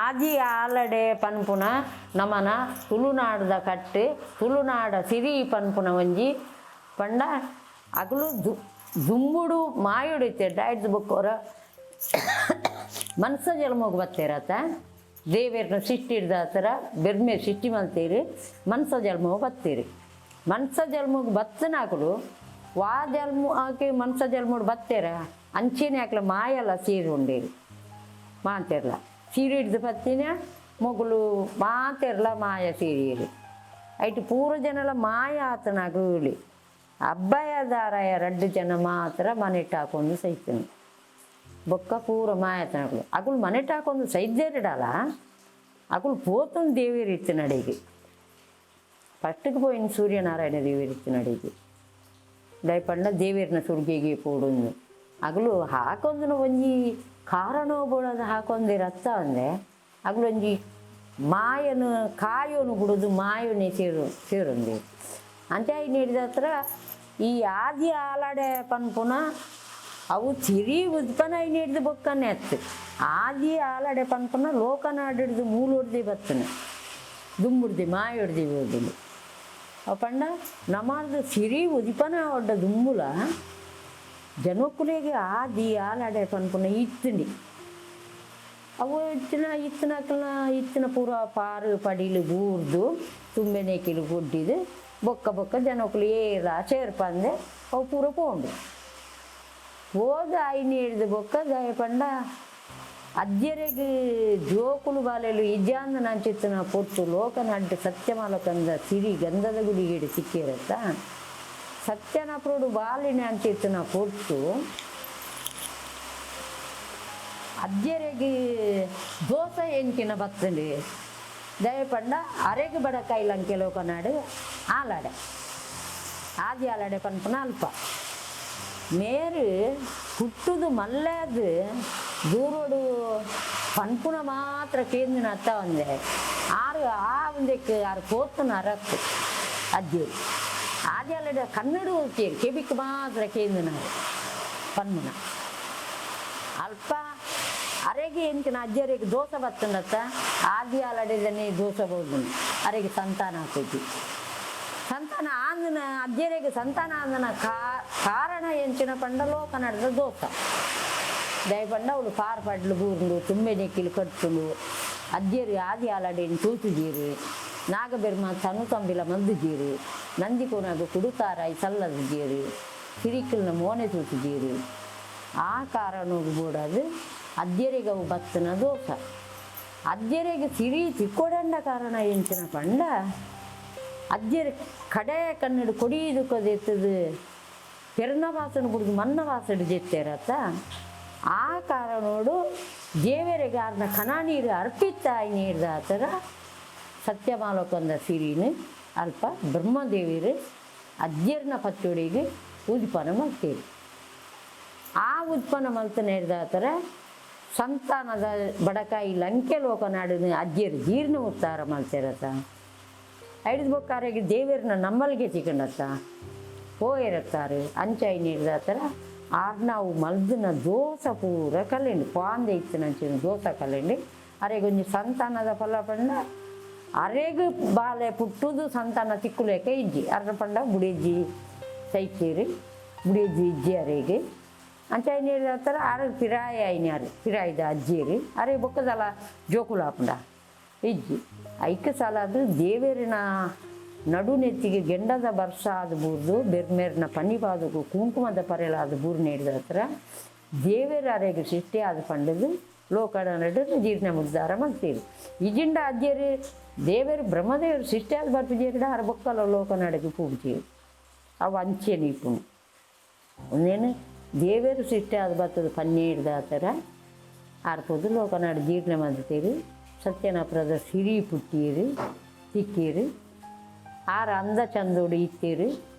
ಆದಿ ಆಲಡೆ ಪನ್ಪುನ ನಮನ ತುಳುನಾಡ್ದ ಕಟ್ಟ್, ತುಳುನಾಡ ಸಿರಿ ಪನ್ಪುನ ಒಂಜಿ ಪಂಡ ಅಕುಲು ದುಂಬುಡು ಮಾಯೊಡು ಇತ್ತೆರ್ಡ ಐಡ್ದ್ ಬೊಕ್ಕ ಒರ ಮನ್ಸ ಜನ್ಮೊಗು ಬತ್ತೆರತ್ತ. ದೇವೆರ್ನ ಸಿಟ್ಟಿಡ್ದಾತ್ರ ಬೆರ್ಮೆರ್ ಸಿಟ್ಟಿ ಮಲ್ತೆರ್, ಮನ್ಸ ಜನ್ಮೊಗು ಬತ್ತೆರ್. ಮನ್ಸ ಜನ್ಮೊಗು ಬತ್ತಿನಕುಲು ವಾ ಜನ್ಮ ಆಕೆ ಮನ್ಸ ಜನ್ಮೊಡು ಬತ್ತೆರ ಅಂಚೆನೆ ಅಕ್ಲ ಮಾಯಲ ಸೇರುಂಡೆರ್ ಮಾತೆರ್ಲ. ಸೀರಿಡ್ದ್ ಬತ್ತಿನ ಮೊಕುಲು ಮಾತೆರ್ಲ ಮಾಯ ಸೇರಿಯೆರ್. ಐಟ್ ಪೂರ ಜನಲ ಮಾಯ ಆತನಾಗುಲಿ ಅಬ್ಬಯದಾರಯ ರಡ್ಡ್ ಜನ ಮಾತ್ರ ಮನೆಟ್ ಹಾಕೊಂದು ಸೈತನು. ಬೊಕ್ಕ ಪೂರ ಮಾಯತನಕುಲು ಅಕುಲು ಮನೆಟ್ ಹಾಕೊಂದು ಸೈದ್ದೇರಿಡಲ ಅಕುಲು ಪೋತುಂದು ದೇವೆರ್ ಇತ್ತಿನಡೆಗ್. ಫಸ್ಟ್ಗೆ ಪೋಯಿನ ಸೂರ್ಯನಾರಾಯಣ ದೇವೆರ್ ಇತ್ತಿನಡೆಗ್. ದಾಯೆ ಪಂಡ ದೇವೆರ್ನ ಸುರ್ಗೆಗೆ ಪೋಡುಂದು ಅಕುಲು ಹಾಕೊಂದಿನ ಒಂಜಿ ಕಾರಣೋ ಬೋಡಾದ್ ಹಾಕೊಂದೆರ್ ಅತ್ತಾಂದೆ ಅಕುಲು ಒಂಜಿ ಮಾಯನು ಕಾಯೋನು ಬುಡುದು ಮಾಯೊನೆ ಸೇರು ಸೇರೊಂದೆರ್. ಅಂಚ ಆಯಿನೆಡ್ದಾತ್ರ ಈ ಆದಿ ಆಲಡೆ ಪನ್ಪುನ ಅವು ಸಿರಿ ಉತ್ಪನ್ನ ಆಯಿನೆಡ್ದ್ ಬೊಕ್ಕನೆ ಅತ್ತ್. ಆದಿ ಆಲಡೆ ಪನ್ಪುನ ಲೋಕನಾಡಿಡ್ದ್ ಮೂಲೊಡ್ದೆ ಬತ್ತುನ ದುಂಬುಡ್ದೆ ಮಾಯೊಡ್ದೆ ಬೋದುಂಡು. ಅವು ಪಂಡ ನಮರ್ದ್ ಸಿರಿ ಉದಿಪನ ಆವೊಡ್ಡ ದುಂಬುಲ ಜನೊಕುಲೆಗ್ ಆದಿ ಆಲಡೆ ಪನ್ಪುನ ಇತ್ತ್ಂಡ್. ಅವು ಇತ್ತಿನ ಇತ್ತಿನಕಲ್ನ ಇತ್ತಿನ ಪೂರ ಪಾರು ಪಡಿಲು ಬೂರ್ದು ತುಂಬೆನೇಕಿಲು ಗುಡ್ಡಿದ್ ಬೊಕ್ಕ ಬೊಕ್ಕ ಜನೊಕುಲು ಏರ್ಲಾ ಸೇರ್ಪಂದೆ ಅವು ಪೂರ ಪೋಂಡು. ಪೋದು ಐನ್ ಬೊಕ್ಕ ದಾಯೆ ಪಂಡ ಅಜ್ಜೆರೆಗ್ ಜೋಕುಲು ಬಾಲೆಲು ಇಜ್ಜಾಂದ್ ನಂಚಿತ್ತಿನ ಪೊರ್ತು ಲೋಕನಡ್ಡ್ ಸತ್ಯಮಾಲಕಂದ ಸಿರಿ ಗಂಧದ ಗುಡಿಗೆಡ್ ಸಿಕ್ಕೇರತ್ತ. ಸತ್ಯನಪ್ರೊಡು ಬಾಲಿನ ಅಂಚಿತ್ತಿನ ಪೊರ್ತು ಅಜ್ಜೆರೆಗ್ ದೋಸೆ ಎಂಚಿನ ಬತ್ತುಂಡು. ದಾಯೆ ಪಂಡ ಅರೆಗ್ ಬಡಕಾಯಿ ಲಂಕೆ ಲೋಕನಾಡು ಆಲಡೆ ಆದಿ ಆಲಡೆ ಪನ್ಪುನ ಅಲ್ಪ. ಮೇರ್ ಪುಟ್ಟುದು ಮಲ್ಲಾದ್ ದೂರೊಡು ಪನ್ಪುನ ಮಾತ್ರ ಕೇಂದಿನ ಅತ್ತಾವಂದೆ ಆರ್ ಆ ಉಂದೆಕ್ ಆರ್ ಪೋತುನ ಅರತ್ತು ಅಜ್ಜೆರ್. ಆದಿ ಆಲಡೆ ಕನ್ನಡ ಓದ್ತೇರ್ ಕೆಬಿಕ್ ಮಾತ್ರ ಕೇಂದಿನಾರ್ ಪನ್ಪುನ. ಅಲ್ಪ ಅರೆಗೆ ಎಂಚಿನ ಅಜ್ಜೆರೆಗ್ ದೋಸೆ ಬತ್ತುಂಡತ್ತ ಆದಿ ಆಲಡೆದನೇ ದೋಸೆ ಬೋದುಂಡು ಅರೆಗ್ ಸಂತಾನ ಆಪುಜಿ. ಸಂತಾನ ಆಂದಿನ ಅಜ್ಜೆರೆಗ್ ಸಂತಾನ ಆಂದಿನ ಕಾರಣ ಎಂಚಿನ ಪಂಡ ಲೋಕನಾಡ್ದ ದೋಸ. ದಾಯೆ ಪಂಡ ಅವಳು ಪಾರ್ ಪಡ್ಲು ಬೂರ್ಂಡು ತುಂಬೆ ನೆಕ್ಕಿಲು ಕಟ್ಟುಂಡು ಅಜ್ಜೆರ್ ಆದಿ ಆಲಡೆನ್ ತೂತುಜೀರು ನಾಗಬೆರ್ಮ ತನು ತಂಬಿಲ ಮಲ್ದುಜೀರು ನಂದಿಕೋನಾಗ ಕುಡುತಾರಾಯಿ ಸಲ್ಲದುಜೀರು ಸಿರಿಕಲ್ನ ಮೋನೆ ತೂತುಜೀರು. ಆ ಕಾರಣೊಗು ಬೋಡಾದ್ ಅಜ್ಜೆರೆಗ್ ಅವು ಬತ್ತಿನ ದೋಷ. ಅಜ್ಜೆರೆಗ್ ಸಿರಿ ತಿಕ್ಕೊಡಂಡ ಕಾರಣ ಎಂಚಿನ ಪಂಡ ಅಜ್ಜೆರ್ ಕಡೆ ಕನ್ನಡ ಕೊಡಿ ದುಃಖದೆತ್ತದು ಪೆರ್ನ ವಾಸನ ಬುಡ್ದು ಮನ್ನ ವಾಸಡ್ ಜೆತ್ತೇರತ್ತ. ಆ ಕಾರಣೋಡು ದೇವೆರೆಗ್ ಆರ್ನ ಕಣ ನೀರು ಅರ್ಪಿತ್ತಾಯಿ ನೀರ್ದಾತರ ಸತ್ಯಮಾಲೋಕಂದ ಸಿರಿನ್ ಅಲ್ಪ ಬ್ರಹ್ಮದೇವೆರ್ ಅಜ್ಜೆರ್ನ ಪಚ್ಚೊಡಿಗ್ ಉದಿಪನ ಮಲ್ತೇರ್. ಆ ಉತ್ಪನ್ನ ಮಲ್ತನೇರ್ದಾತರ ಸಂತಾನದ ಬಡಕಾಯಿ ಲಂಕೆ ಲೋಕನಾಡಿನ ಅಜ್ಜೆರ್ ಜೀರ್ಣ ಉತ್ತಾರ ಮಲ್ತೇರತ್ತ. ಐಡ್ದ್ ಬೊಕ್ಕ ಅರೆಗ್ ದೇವೆರ್ನ ನಮ್ಮಲ್ಗೆ ತಿಕ್ಕಂಡತ್ತ ಪೋಯೆರತ್ತಾರೆ ಅಂಚಾಯಿ ನೀರ್ದಾತರ ಆರ್ನ ಅವು ಮಲ್ದಿನ ದೋಸ ಪೂರ ಕಲೆಂಡು ಪಾಂದೆ ಇತ್ತಿನಂಚಿನ ದೋಸ ಕಲೆಂಡು ಅರೆಗೊಂಜಿ ಸಂತಾನದ ಫಲ ಪಂಡ ಅರೆಗ್ ಬಾಲೆ ಪುಟ್ಟುದು ಸಂತಾನ ತಿಕ್ಕುಲೆಕ ಇಜ್ಜಿ. ಅರ್ನ ಪಂಡ ಬುಡೆಜಿ ಸೈತೇರ್ ಬುಡೆಜಿ ಇಜ್ಜಿ ಅರೆಗ್. ಅಂಚಾಯಿ ನೀರ್ದಾತರ ಆರ್ ಪಿರಾಯ ಆಯಿನಾರ್ ಪಿರಾಯ್ದ ಅಜ್ಜೆರ್ ಅರೆ ಬೊಕ್ಕದಲ ಜೋಕುಲು ಆಪುಂಡ ಇಜ್ಜಿ. ಐಕ್ ಸಲಾದ್ ದೇವೆರ್ನ ನಡುನೆತ್ತಿಗೆ ಗೆಂಡದ ಬರ್ಸ ಆದ್ ಬೂರ್ದು ಬೆರ್ಮೆರ್ನ ಪನಿಪಾದೊಗು ಕುಂಕುಮದ ಪರೆಲಾದ್ ಬೂರ್ನ ಹಿಡ್ದತ್ರ ದೇವೆರ್ ಅರೆಗ್ ಸೃಷ್ಟಿ ಆದ್ ಪಂಡುದು ಲೋಕಡ ನಡುಟು ಜೀರ್ಣ ಮುದ್ದಾರ ಮಲ್ತೇರ್. ಇಜಿಂಡ ಅಜ್ಜೆರ್ ದೇವೆರ್ ಬ್ರಹ್ಮದೇವೆರ್ ಸೃಷ್ಟಿ ಆದ್ ಬರ್ಪುಜೆರ್ಡ ಆರ್ ಬೊಕ್ಕಲ ಲೋಕನಾಡಿಗ್ ಪೋಪುಜೆರ್. ಅವು ಅಂಚೆನೆ ಇಪ್ಪುನು. ಉಂದೆನ್ ದೇವೆರ್ ಸೃಷ್ಟಿ ಆದ್ ಬತ್ತುದು ಪನ್ನೇಡ್ದಾತರ ಆರ್ ಪೋದು ಲೋಕನಾಡು ಜೀರ್ಣ ಮಲ್ತೇರ್. ಸತ್ಯನಾಪುರದ ಸಿರಿ ಪುಟ್ಟಿಯೆರ್ ತಿಕ್ಕಿಯೆರ್. ಆರ್ ಅಂದ ಚಂದೊಡು ಇತ್ತೆರ್.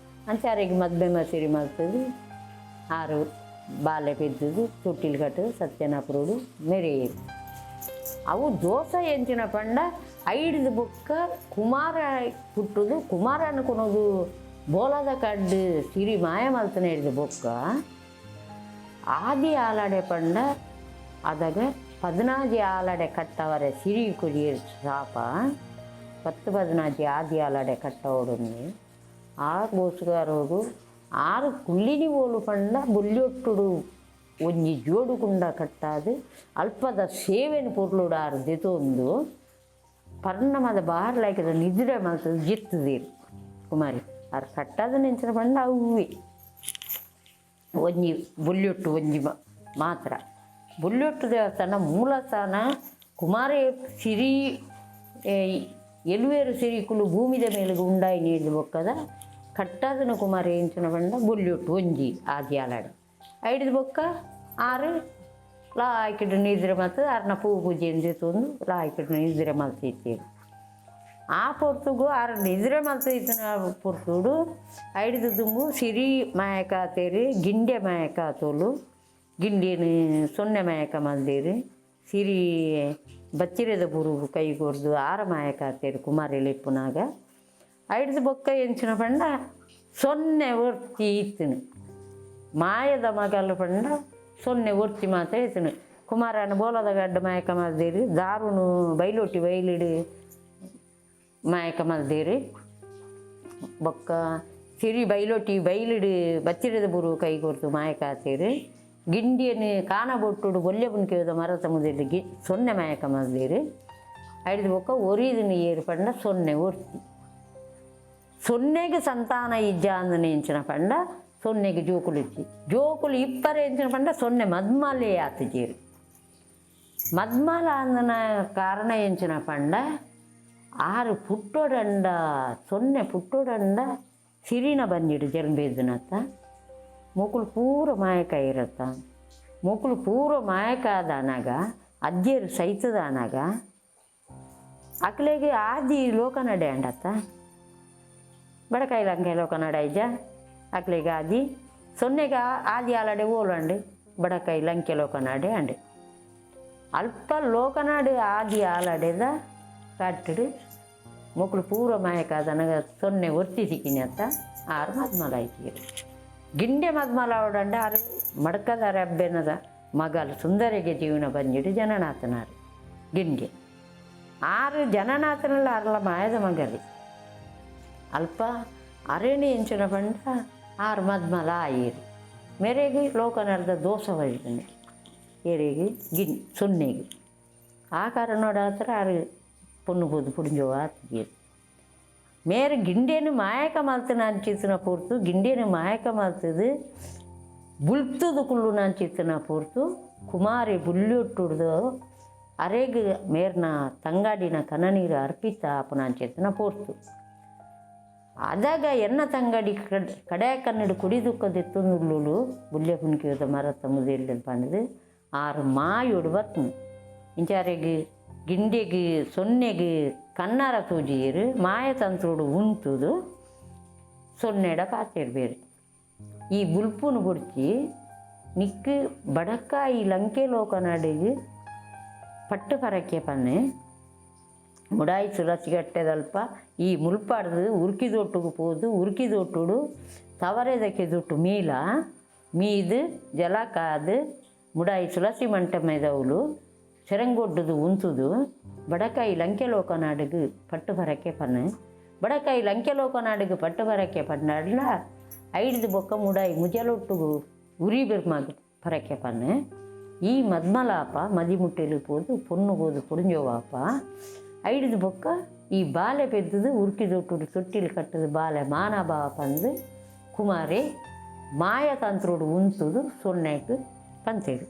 ಅಂಚ ಅರೆಗ್ ಮದ್ಮೆ ಮಸಿರಿ ಮಲ್ತುದು ಆರ್ ಬಾಲೆ ಪೆದ್ದುದು ತೊಟ್ಟಿಲ್ ಕಟ್ಟುದು ಸತ್ಯನಾಪುರೊಡು ಮೆರೆಯೆರ್. ಅವು ದೋಸ ಎಂಚಿನ ಪಂಡ ಐಡ್ದ್ ಬೊಕ್ಕ ಕುಮಾರ ಪುಟ್ಟುದು ಕುಮಾರನ ಕೊನೊದು ಬೋಲದ ಕಡ್ಡ್ ಸಿರಿ ಮಾಯ ಮಲ್ತುನೆಡ್ದ್ ಬೊಕ್ಕ ಆದಿ ಆಲಡೆ ಪಂಡ ಅದಗ ಪದಿನಾಜಿ ಆಲಡೆ ಕಟ್ಟವರೆ ಸಿರಿ ಕೊರಿಯೆರ್ ಶಾಪ. ಪತ್ತು ಪದಿನಾಜಿ ಆದಿ ಆಲಡೆ ಕಟ್ಟವೊಡುಂದು ಆ ಗೋಸುಗಾರೋಗು ಆರು ಕುಲ್ಲಿನಿ ಓಲು ಪಂಡ ಬೊಲ್ಯೊಟ್ಟುಡು ಒಂಜಿ ಜೋಡುಕುಂಡ ಕಟ್ಟಾದ್ ಅಲ್ಪದ ಸೇವೆನ್ ಪೊರ್ಲುಡು ಆರು ದೆತೊಂದು ಪರ್ಣಮದ ಬಾರ್ ಲಾಯ್ಕದ ನಿದ್ರೆ ಮಲ್ತುದು ಜಿತ್ತುದೀರ್ ಕುಮಾರಿ ಆರು ಕಟ್ಟಾದ ನೆಂಚಿನ ಪಂಡ ಅವ್ವೆ ಒಂಜಿ ಬೊಲ್ಯೊಟ್ಟು ಒಂಜಿ ಮಾತ್ರ ಬೊಲ್ಯೊಟ್ಟು ದೇವಸ್ಥಾನ ಮೂಲಸ್ಥಾನ ಕುಮಾರಿ ಸಿರಿ ಎಲುವೇರು ಸಿರಿಕುಲು ಭೂಮಿದ ಮೇಲುಗು ಉಂಡಾಯಿ ನೀರ್ದು ಬೊಕ್ಕದ ಕಟ್ಟಾದನ ಕುಮಾರಿ ಎಂಚಿನ ಪಂಡ ಬೊಲ್ಯೊಟ್ಟು ಒಂಜಿ ಆದಿ ಆಲಡೆ ಐಡ್ದ್ ಬೊಕ್ಕ ಆರು ಲಾಯ್ಕಿಡ್ ನಿದ್ರೆ ಮಲ್ತ್ ಆರ್ನ ಪೂ ಪೂಜೆ ದೆತ್ತೊಂದು ಲಾಯ್ಕಿಡ್ ನಿದ್ರೆ ಮಲ್ತಿತ್ತೆರ್ ಆ ಪೊರ್ತುಗು ಆರ್ ನಿದ್ರೆ ಮಲ್ತಿತ್ತಿನ ಪೊರ್ತುಡು ಐಡ್ದ್ ದುಂಬು ಸಿರಿ ಮಾಯಕಾತೆರ್ ಗಿಂಡೆ ಮಾಯಕಾತೋಲು ಗಿಂಡಿನ್ ಸೊನ್ನೆ ಮಾಯಕ ಮಲ್ದೆರ್ ಸಿರಿ ಬಚ್ಚಿರೆದ ಬುರುಗು ಕೈ ಕೊರ್ದು ಆರ ಮಾಯಕಾತೆರ್ ಕುಮಾರಿಲು ಇಪ್ಪುನಾಗ ಐಡ್ದ್ ಬೊಕ್ಕ ಎಂಚಿನ ಪಂಡ ಸೊನ್ನೆ ಒರ್ತಿ ಇತ್ತಿನ ಮಾಯದ ಮಗಲ್ ಪಂಡ ಸೊನ್ನೆ ಒರ್ತಿ ಮಾತ್ರ ಇತ್ತಿನ ಕುಮಾರನ ಬೋಲದ ಗಡ್ಡ ಮಾಯಕ ಮಲ್ದೆರ್ ದಾರುನು ಬೈಲೊಟ್ಟಿ ಬೈಲಿಡ್ ಮಾಯಕ ಮಲ್ದೆರ್ ಬೊಕ್ಕ ಸಿರಿ ಬೈಲೊಟ್ಟಿ ಬೈಲಿಡ್ ಬಚ್ಚಿರೆದ ಬುರು ಕೈ ಕೊರ್ದು ಮಾಯಕ ಆತೆರ್ ಗಿಂಡಿಯನ್ ಕಾನ ಬೊಟ್ಟುಡು ಬೊಲ್ಯ ಪುನ್ಕೆದ ಮರತ ಮುದೆಲ್ ಗಿ ಸೊನ್ನೆ ಮಾಯಕ ಮಲ್ದೆರ್ ಐಡ್ದ್ ಬೊಕ್ಕ ಒರಿದಿನ ಏರ್ ಪಂಡ ಸೊನ್ನೆ ಒರ್ತಿ ಸೊನ್ನೆಗ್ ಸಂತಾನ ಇಜ್ಜಾಂದ್ ಎಂಚಿನ ಪಂಡ ಸೊನ್ನೆಗ್ ಜೋಕುಲು ಇಜ್ಜಿ ಜೋಕುಲು ಇಪ್ಪರೆ ಎಂಚಿನ ಪಂಡ ಸೊನ್ನೆ ಮದ್ಮಲೇ ಆತುಜೆರ್ ಮದ್ಮಲ ಆಂದನ ಕಾರಣ ಎಂಚಿನ ಪಂಡ ಆರ್ ಪುಟ್ಟೊಡಂಡ ಸೊನ್ನೆ ಪುಟ್ಟೊಡಂಡ ಸಿರಿನ ಬಂಜಿಡ್ ಜರ್ಂಬೇದಿನತ್ತ ಮೊಕುಲು ಪೂರ ಮಾಯಕ ಇರತ್ತ ಮೊಕುಲು ಪೂರ ಮಾಯಕ ಆದಾನಾಗ ಅಜ್ಜೆರ್ ಸೈತದಾನಾಗ ಅಕ್ಲೆಗ್ ಆದಿ ಲೋಕನಡೆ ಆಂಡತ್ತ ಬಡಕಾಯಿ ಲಂಕೆ ಲೋಕನಡೆ ಇಜ್ಜ ಅಕ್ಲೆಗ್ ಆದಿ ಸೊನ್ನೆಗ್ ಆದಿ ಆಲಡೆ ಓಲು ಆಂಡ್ ಬಡಕಾಯಿ ಲಂಕೆ ಲೋಕನಾಡೆ ಆಂಡ್ ಅಲ್ಪ ಲೋಕನಾಡು ಆದಿ ಆಲಡೆದ ಕಟ್ಟಡ್ ಮೊಕುಲು ಪೂರ ಮಾಯಕ ಆದನಗ ಸೊನ್ನೆ ಒರ್ತಿ ತಿಕ್ಕಿನತ್ತ ಆರು ಮದ್ಮಲ ಆಯ್ತೀರು ಗಿಂಡೆ ಮದ್ಮಲ ಆವೊಡಂಡ ಆರು ಮಡ್ಕದಾರ ಅಬ್ಬೆನದ ಮಗಲ್ ಸುಂದರಿಗೆ ಜೀವನ ಬಂಜಿಡು ಜನನಾಥನಾರು ಗಿಂಡೆ ಆರು ಜನನಾಥನಲ್ಲ ಅರ್ಲ ಮಾಯದ ಮಗಲಿ ಅಲ್ಪ ಅರೇಣಿ ಎಂಚಿನ ಪಂಡ ಆರು ಮದ್ಮಲ ಆಯೀರು ಮೆರೆಗ್ ಲೋಕನರ್ದ ದೋಷ ಬೈದಿನಿ ಏರೆಗ್ ಗಿನ್ ಸೊನ್ನೆಗ್ ಆ ಕಾರಣೋಡಾತ್ರ ಆರು ಪೊಣ್ಣು ಪೋದು ಪುಡಿಂಜೋ ಆತಿಜೆರ್ ಮೇರ್ ಗಿಂಡೆನ್ ಮಾಯಕ ಮಲ್ತಿನ ಅಂಚಿತ್ತಿನ ಪೊರ್ತು ಗಿಂಡೆನ್ ಮಾಯಕ ಮಲ್ತುದು ಬುಲ್ತುದು ಕುಲ್ಲುನ ಅಂಚಿತ್ತಿನ ಪೊರ್ತು ಕುಮಾರಿ ಬುಲ್ಯೊಟ್ಟುಡ್ದು ಅರೆಗ್ ಮೇರ್ನ ತಂಗಾಡಿನ ಕನನೀರು ಅರ್ಪಿತ ಆಪುನ ಅಂಚಿತ್ತಿನ ಪೊರ್ತು ಅದಾಗ ಎನ್ನ ತಂಗಡಿ ಕಡೆ ಕನ್ನಡ ಕುಡಿ ದುಃಖ ದೆತ್ತೊಂದುಲ್ಲುಲು ಬುಲ್ಯ ಪುನ್ಕಿದ ಮರತ ಮುದೆಲ್ ಪಂಡ್ದ್ ಆರ್ ಮಾಯೊಡು ಬತ್ತ್ಂಡ್ ಇಂಚ ಅರೆಗ್ ಗಿಂಡೆಗ್ ಸೊನ್ನೆಗ್ ಕಣ್ಣಾರ ತೋಜಿಯೆರ್ ಮಾಯ ತಂತ್ರೊಡು ಉಂತುದು ಸೊನ್ನೆಡ ಪಾತೆರ್ಬೆರ್ ಈ ಬುಲ್ಪುನು ಬೊಡ್ಚಿ ನಿಕ್ಕ್ ಬಡಕಾಯಿ ಲಂಕೆ ಲೋಕನಡೆಗ್ ಪಟ್ಟ್ ಪರಕೆ ಪನ್ನೆ ಮುಡಾಯಿ ತುಳಸಿಗಟ್ಟೆದಲ್ಪ ಈ ಮುಲ್ಪಾಡ್ದ್ ಉರ್ಕಿದೊಟ್ಟುಗು ಪೋದು ಉರ್ಕಿದೊಟ್ಟುಡು ತವರೆದ ಕೆದುಟ್ಟು ಮೀಲ ಮೀದ್ ಜಲ ಕಾದ್ ಮುಡಾಯಿ ತುಳಸಿ ಮಂಟಮೆದವುಲು ಸೆರಂಗೊಡ್ಡುದು ಉಂತುದು ಬಡಕಾಯಿ ಲಂಕೆ ಲೋಕನಾಡುಗು ಪಟ್ಟು ಪರಕೆ ಪನ್ನೆ ಬಡಕಾಯಿ ಲಂಕೆ ಲೋಕನಾಡುಗು ಪಟ್ಟು ಪರಕೆ ಪಂಡಾಡ್ಲ ಐಡ್ದ್ ಬೊಕ್ಕ ಮುಡಾಯಿ ಮುಜಲೊಟ್ಟುಗು ಉರಿ ಬೆರ್ಮಾಗ್ ಪರಕೆ ಪನ್ನೆ ಈ ಮದ್ಮಲಾಪ ಮದಿಮುಟ್ಟೆಲು ಪೋದು ಪೊಣ್ಣು ಪೋದು ಪೊಡಿಂಜೋವಾಪ ಐಡ್ದ್ ಬೊಕ್ಕ ಈ ಬಾಲೆ ಪೆದ್ದುದು ಉರ್ಕಿದೊಟ್ಟುಡು ತೊಟ್ಟಿಲ್ ಕಟ್ಟುದು ಬಾಲೆ ಮಾನಬಾ ಪಂದ್ ಕುಮಾರೆ ಮಾಯತಂತ್ರೊಡು ಉಂತುದು ಸೊನ್ನೆಗ್ ಪಂತೆರ್.